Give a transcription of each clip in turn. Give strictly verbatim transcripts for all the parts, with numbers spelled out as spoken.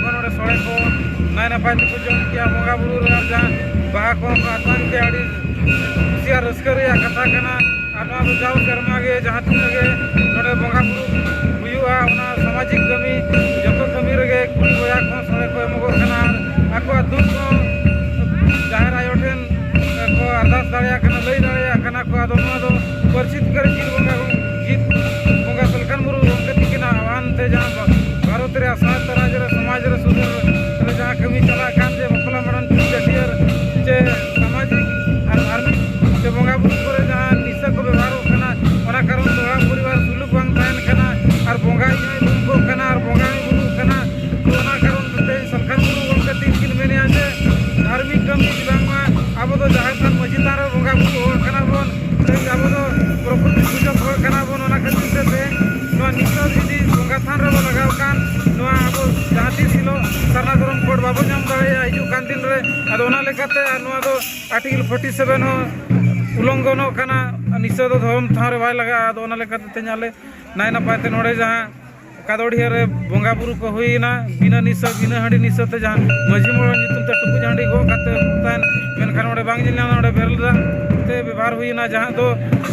ᱠᱚ ᱱᱚᱰᱮ ᱥᱚᱲᱮ ᱠᱚ ᱱᱟᱭ ᱱᱟᱯᱟᱭ ᱛᱮᱠᱚ ᱡᱚᱢ ᱠᱮᱜᱼᱟ᱾ ᱵᱚᱸᱜᱟ ᱵᱩᱨᱩ ᱨᱮ ᱟᱨ ᱡᱟᱦᱟᱸ ᱵᱟᱦᱟ ᱠᱚᱦᱚᱸ ᱠᱚ ᱟᱛᱟᱝ ᱠᱮᱜᱼᱟ, ᱟᱹᱰᱤ ᱠᱩᱥᱤ ᱟᱨ ᱨᱟᱹᱥᱠᱟᱹ ᱨᱮᱭᱟᱜ ᱠᱟᱛᱷᱟ ᱠᱟᱱᱟ᱾ ᱟᱨ ᱱᱚᱣᱟ ᱫᱚ ᱡᱟᱣ ᱥᱮᱨᱢᱟ ᱜᱮ ᱡᱟᱦᱟᱸ ᱛᱤᱱᱟᱹᱜ ᱜᱮ ᱱᱚᱰᱮ ᱵᱚᱸᱜᱟ ᱵᱩᱨᱩ ᱦᱩᱭᱩᱜᱼᱟ, ᱚᱱᱟ ᱥᱟᱢᱟᱡᱤᱠ ᱠᱟᱹᱢᱤ ᱡᱚᱛᱚ ᱠᱟᱹᱢᱤ ᱨᱮᱜᱮ ᱠᱩᱲᱤ ᱵᱚᱭᱦᱟ ᱠᱚᱦᱚᱸ ᱥᱚᱲᱮ ᱠᱚ ᱮᱢᱚᱜᱚᱜ ᱠᱟᱱᱟ᱾ ᱟᱨ ᱟᱠᱚᱣᱟᱜ ᱫᱩᱠ ᱦᱚᱸ ᱡᱟᱦᱮᱨ ᱟᱭᱳ ᱴᱷᱮᱱ ᱠᱚ ᱟᱨᱫᱟᱥ ᱫᱟᱲᱮᱭᱟᱜ ᱠᱟᱱᱟ, ᱞᱟᱹᱭ ᱫᱟᱲᱮᱭᱟᱜ ᱠᱟᱱᱟ ᱠᱚ᱾ ᱟᱫᱚ ᱱᱚᱣᱟ ᱫᱚ ᱯᱟᱹᱨᱥᱤ ᱡᱤᱛᱠᱟᱹᱨ ᱡᱤᱛ ᱵᱚᱸᱜᱟ, ᱡᱤᱛ ᱵᱚᱸᱜᱟ ᱥᱟᱞᱠᱷᱟᱱ ᱢᱩᱨᱢᱩ ᱜᱚᱢᱠᱮ ᱛᱤᱠᱤᱱᱟᱜ ᱟᱦᱣᱟᱱ ᱛᱮ ᱡᱟᱦᱟᱸ ᱵᱷᱟᱨᱚᱛ ᱨᱮᱭᱟᱜ ᱥᱟᱛ ᱨᱟᱡᱽ ᱨᱮ ᱥᱚᱢᱟᱡᱽ ᱨᱮ ᱥᱩᱫᱷᱟᱹᱨ ᱨᱮ ᱡᱟᱦᱟᱸ ᱠᱟᱹᱢᱤ ᱪᱟᱞᱟᱜ ᱠᱟᱱ, ᱡᱮ ᱵᱟᱯᱞᱟ ᱵᱷᱟᱸᱰᱟᱱ ᱪᱷᱟᱹᱴᱭᱟᱹᱨ ᱪᱮ ᱥᱟᱢᱟᱡᱤᱠ ᱟᱨ ᱫᱷᱟᱨᱢᱤᱠ ᱥᱮ ᱵᱚᱸᱜᱟ ᱵᱩᱨᱩ ᱠᱚᱨᱮ ᱡᱟᱦᱟᱸ ᱱᱤᱥᱟᱹ ᱠᱚ ᱵᱮᱵᱚᱦᱟᱨᱚᱜ ᱠᱟᱱᱟ, ᱚᱱᱟ ᱠᱟᱨᱚᱱ ᱛᱮ ᱚᱲᱟᱜ ᱯᱚᱨᱤᱵᱟᱨ ᱥᱩᱞᱩᱠ ᱵᱟᱝ ᱛᱟᱦᱮᱱ ᱠᱟᱱᱟ᱾ ᱟᱨ ᱵᱚᱸᱜᱟ ᱦᱚᱸᱭ ᱵᱩᱨᱩᱜ ᱠᱟᱱᱟ ᱟᱨ ᱵᱚᱸᱜᱟ ᱦᱚᱸᱭ ᱵᱩᱨᱩᱜ ᱠᱟᱱᱟ᱾ ᱛᱚ ᱚᱱᱟ ᱠᱟᱨᱚᱱ ᱛᱮ ᱥᱟᱞᱠᱷᱟᱱ ᱢᱩᱨᱢᱩ ᱜᱚᱢᱠᱮ ᱛᱤᱠᱤᱱ ᱢᱮᱱᱮᱜᱼᱟ ᱡᱮ ᱫᱷᱟᱨᱢᱤᱠ ᱠᱟᱹᱢᱤ ᱵᱟᱝᱢᱟ ᱟᱵᱚ ᱫᱚ ᱡᱟᱦᱮᱨ ᱛᱷᱟᱱ ᱢᱟᱹᱡᱷᱤ ᱛᱷᱟᱱ ᱨᱮ ᱵᱚᱸᱜᱟ ᱵᱩᱨᱩ ᱦᱚᱲ ᱠᱟᱱᱟ ᱵᱚᱱ, ᱛᱮᱦᱮᱧ ᱟᱵᱚ ᱫᱚ ᱯᱨᱚᱠᱨᱤᱛᱤ ᱯᱩᱡᱟᱹ ᱦᱚᱲ ᱠᱟᱱᱟ ᱵᱚᱱ᱾ ᱚᱱᱟ ᱠᱷᱟᱹᱛᱤᱨ ᱛᱮ ᱛᱮᱦᱮᱧ ᱱᱚᱣᱟ ᱱᱤᱥᱟᱹ ᱡᱩᱫᱤ ᱵᱚᱸᱜᱟ ᱛᱷᱟᱱ ᱨᱮᱵᱚ ᱞᱟᱜᱟᱣ ᱠᱷᱟᱱ, ᱱᱚᱣᱟ ᱟᱵᱚ ᱡᱟᱦᱟᱸ ᱛᱤᱥ ᱦᱤᱞᱳᱜ ᱥᱟᱨᱱᱟ ᱫᱷᱚᱨᱚᱢ ᱠᱳᱰ ᱵᱟᱵᱚ ᱧᱟᱢ ᱫᱟᱲᱮᱭᱟᱜᱼᱟ ᱦᱤᱡᱩᱜ ᱠᱟᱱ ᱫᱤᱱ ᱨᱮ᱾ ᱟᱫᱚ ᱚᱱᱟ ᱞᱮᱠᱟᱛᱮ ᱟᱨ ᱱᱚᱣᱟ ᱫᱚ ᱟᱨᱴᱤᱠᱮᱞ ᱯᱷᱳᱨᱴᱤ ᱥᱮᱵᱷᱮᱱ ᱦᱚᱸ ᱩᱞᱚᱝᱜᱷᱚᱱᱚᱜ ᱠᱟᱱᱟ, ᱱᱤᱥᱟᱹ ᱫᱚ ᱫᱷᱚᱨᱚᱢ ᱴᱷᱟᱶ ᱨᱮ ᱵᱟᱭ ᱞᱟᱜᱟᱜᱼᱟ᱾ ᱟᱫᱚ ᱚᱱᱟ ᱞᱮᱠᱟᱛᱮ ᱛᱮᱦᱮᱧ ᱟᱞᱮ ᱱᱟᱭ ᱱᱟᱯᱟᱭ ᱛᱮ ᱱᱚᱰᱮ ᱡᱟᱦᱟᱸ ᱠᱟᱫᱚᱲᱤᱭᱟᱹ ᱨᱮ ᱵᱚᱸᱜᱟ ᱵᱩᱨᱩ ᱠᱚ ᱦᱩᱭᱮᱱᱟ, ᱵᱤᱱᱟᱹ ᱱᱤᱥᱟᱹ, ᱵᱤᱱᱟᱹ ᱦᱟᱺᱰᱤ ᱱᱤᱥᱟᱹ ᱛᱮ ᱡᱟᱦᱟᱸ ᱢᱟᱹᱡᱷᱤ ᱢᱚᱬᱮ ᱧᱩᱛᱩᱢ ᱛᱮ ᱴᱩᱠᱩᱡ ᱦᱟᱺᱰᱤ ᱜᱚᱜ ᱠᱟᱛᱮ ᱛᱟᱦᱮᱱ, ᱢᱮᱱᱠᱷᱟᱱ ᱚᱸᱰᱮ ᱵᱟᱝ ᱧᱮᱞ ᱧᱟᱢᱚᱜᱼᱟ, ᱚᱸᱰᱮ ᱵᱮᱨᱮᱞ ᱫᱟᱜ ᱛᱮ ᱵᱮᱵᱚᱦᱟᱨ ᱦᱩᱭᱮᱱᱟ, ᱡᱟᱦᱟᱸ ᱫᱚ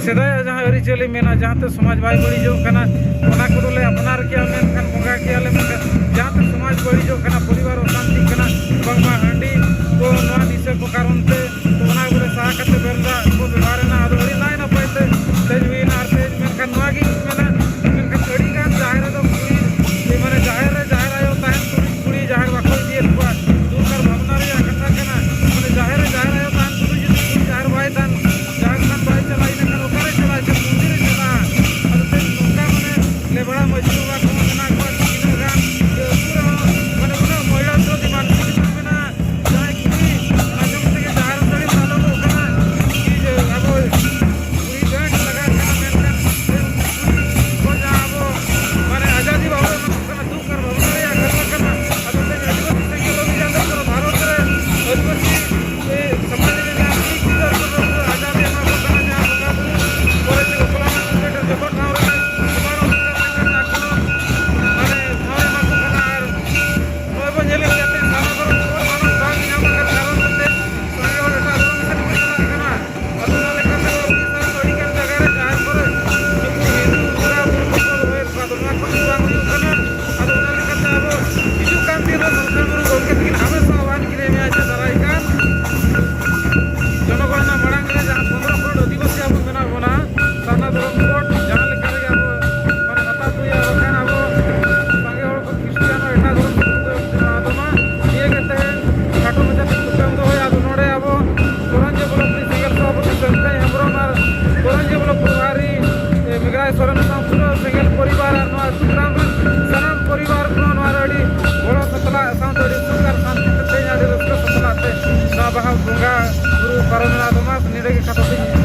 ᱥᱮᱫᱟᱭᱟᱜ ᱡᱟᱦᱟᱸ ᱟᱹᱨᱤᱪᱟᱹᱞᱤ ᱢᱮᱱᱟᱜᱼᱟ, ᱡᱟᱦᱟᱸ ᱛᱮ ᱥᱚᱢᱟᱡᱽ ᱵᱟᱭ ᱵᱟᱹᱲᱤᱡᱚᱜ ᱠᱟᱱᱟ, ᱚᱱᱟ ᱠᱚᱫᱚ ᱞᱮ ᱟᱯᱱᱟᱨ ᱠᱮᱜᱼᱟ, ᱢᱮᱱᱠᱷᱟᱱ ᱵᱚᱸᱜᱟ ᱠᱮᱜᱼᱟ ᱞᱮ, ᱢᱮᱱᱠᱷᱟᱱ ᱡᱟᱦᱟᱸ ᱛᱮ ᱥᱚᱢᱟᱡᱽ ᱵᱟᱹᱲᱤᱡᱚᱜ ᱠᱟᱱᱟ, ᱯᱚᱨᱤᱵᱟᱨ ᱚᱥᱟᱱᱛᱤᱜ ᱠᱟᱱᱟ, ᱵᱟᱝᱢᱟ ᱦᱟᱺᱰᱤ ᱠᱚ ᱱᱚᱣᱟ ᱱᱤᱥᱟᱹ ᱠᱚ ᱠᱟᱨᱚᱱ ᱛᱮ, ᱛᱚ ᱚᱱᱟ ᱠᱚᱨᱮ ᱥᱟᱦᱟ ᱠᱟᱛᱮ ᱵᱮᱨᱮᱞ ᱫᱟᱜ ᱠᱚ ᱵᱮᱵᱚᱦᱟᱨ ᱮᱱᱟ᱾ ᱟᱫᱚ ᱟᱹᱰᱤ ᱱᱟᱭ ᱱᱟᱯᱟᱭ ᱛᱮ ᱛᱮᱦᱮᱧ ᱦᱩᱭᱮᱱᱟ᱾ ᱟᱨ ᱛᱮᱦᱮᱧ ᱢᱮᱱᱠᱷᱟᱱ ᱱᱚᱣᱟ ᱜᱮ ᱤᱧ ᱢᱮᱱᱟ, ᱢᱮᱱᱠᱷᱟᱱ ᱟᱹᱰᱤ ᱜᱟᱱ ᱡᱟᱦᱮᱨ ᱨᱮᱫᱚ ᱠᱩᱲᱤ, ᱢᱟᱱᱮ ᱡᱟᱦᱮᱨ ᱨᱮ ᱡᱟᱦᱮᱨ ᱟᱭᱳ ᱛᱟᱦᱮᱱ ᱛᱩᱞᱩᱡ ᱠᱩᱲᱤ ᱡᱟᱦᱮᱨ ᱵᱟᱠᱚ ᱤᱫᱤᱭᱮᱫ ᱠᱚᱣᱟ᱾ ᱫᱩᱠ ᱟᱨ ᱵᱷᱟᱵᱽᱱᱟ ᱨᱮᱭᱟᱜ ᱠᱟᱛᱷᱟ ᱠᱟᱱᱟ᱾ ᱢᱟᱱᱮ ᱡᱟᱦᱮᱨ ᱨᱮ ᱡᱟᱦᱮᱨ ᱟᱭᱳ ᱛᱟᱦᱮᱱ ᱛᱩᱞᱩᱡ ᱡᱩᱫᱤ ᱠᱩᱲᱤ ᱡᱟᱦᱮᱨ ᱵᱟᱭ ᱛᱟᱦᱮᱱ, ᱡᱟᱦᱮᱨ ᱛᱷᱟᱱ ᱵᱟᱭ ᱪᱟᱞᱟᱜᱼᱟ, ᱤᱱᱟᱹᱠᱷᱟᱱ ᱚᱠᱟᱨᱮ ᱪᱟᱞᱟᱜᱼᱟ? ᱪᱮᱫ ᱢᱚᱱᱫᱤᱨ ᱨᱮ ᱪᱟᱞᱟᱜᱼᱟ? ᱟᱫᱚ ᱛᱮᱦᱮᱧ ᱱᱚᱝᱠᱟ ᱢᱟᱱᱮ ᱞᱮᱵᱲᱟ ᱢᱟᱹᱡᱷᱤ ᱵᱟᱵᱟ ᱠᱚᱦᱚᱸ ᱢᱮᱱᱟᱜ ᱠᱚᱣᱟ, ᱛᱤᱱᱟᱹᱜ ᱜᱟᱱ ᱡᱮ ᱟᱹᱛᱩ ᱨᱮᱦᱚᱸ ᱢᱟᱱᱮ ᱩᱱᱟᱹᱜ ᱢᱚᱦᱤᱞᱟ ᱵᱤᱨᱳᱫᱷᱤ ᱢᱟᱱᱥᱤᱠ ᱢᱮᱱᱟᱜᱼᱟ᱾ ᱠᱟᱛᱷᱟ ᱫᱚᱧ